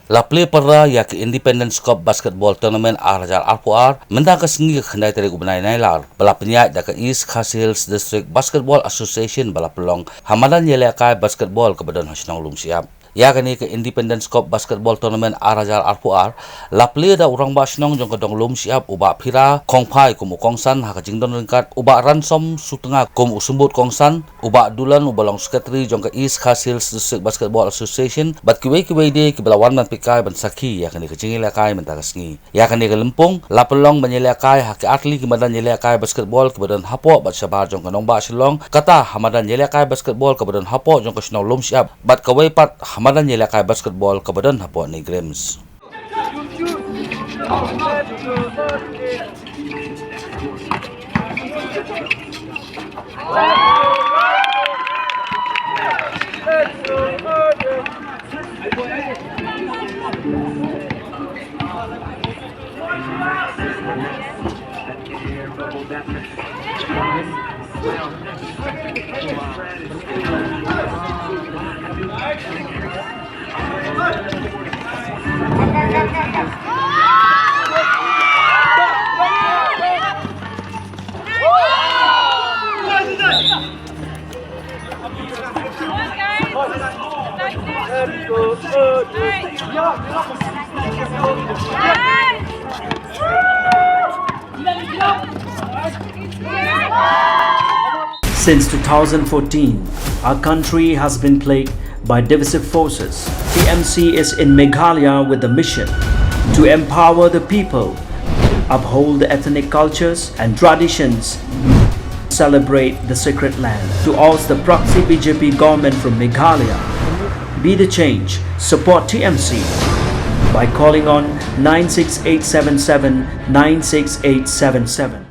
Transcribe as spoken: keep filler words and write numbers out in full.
La plie para ïa ka Independence Cup Basketball Tournament ar hajar arphew ar mynta ka sngi, ka khyndai tarik u bnai Nailar, ba la pynïaid da ka East Khasi Hills District Basketball Association, ba la pynlong ha madan ïalehkai basketball kaba don ha shnong Lumshyiap. Ïa kane ka Independence Cup Basketball Tournament ar hajar arphew ar la plie da u rangbah shnong jong ka dong Lumshyiap, u Bah Phira Khongphai kum u kongsan, ha ka jingdon ryngkat u Bah Ransom Sutnga kum u symbud kongsan, u Bah Dulan uba long secretary jong ka East Khasi Hills District Basketball Association, bad kiwei kiwei de kiba la wan ban peitkai ban sakhi ïa kane ka jingïalehkai mynta ka sngi. Ïa kane ka lympung la pynlong ban ïalehkai ha ki artylli ki madan ïalehkai basketball kiba don hapoh bad shabar jong ka nongbah Shillong, kata ha madan ïalehkai basketball kaba don hapoh jong ka shnong Lumshyiap, bad kawei pat ha madan ïalehkai basketball kaba don hapoh NEIGRIHMS. Since two thousand fourteen, our country has been plagued by divisive forces. T M C is in Meghalaya with the mission to empower the people, uphold the ethnic cultures and traditions, celebrate the sacred land. To oust the proxy B J P government from Meghalaya, be the change, support T M C by calling on nine six eight seven seven nine six eight seven seven.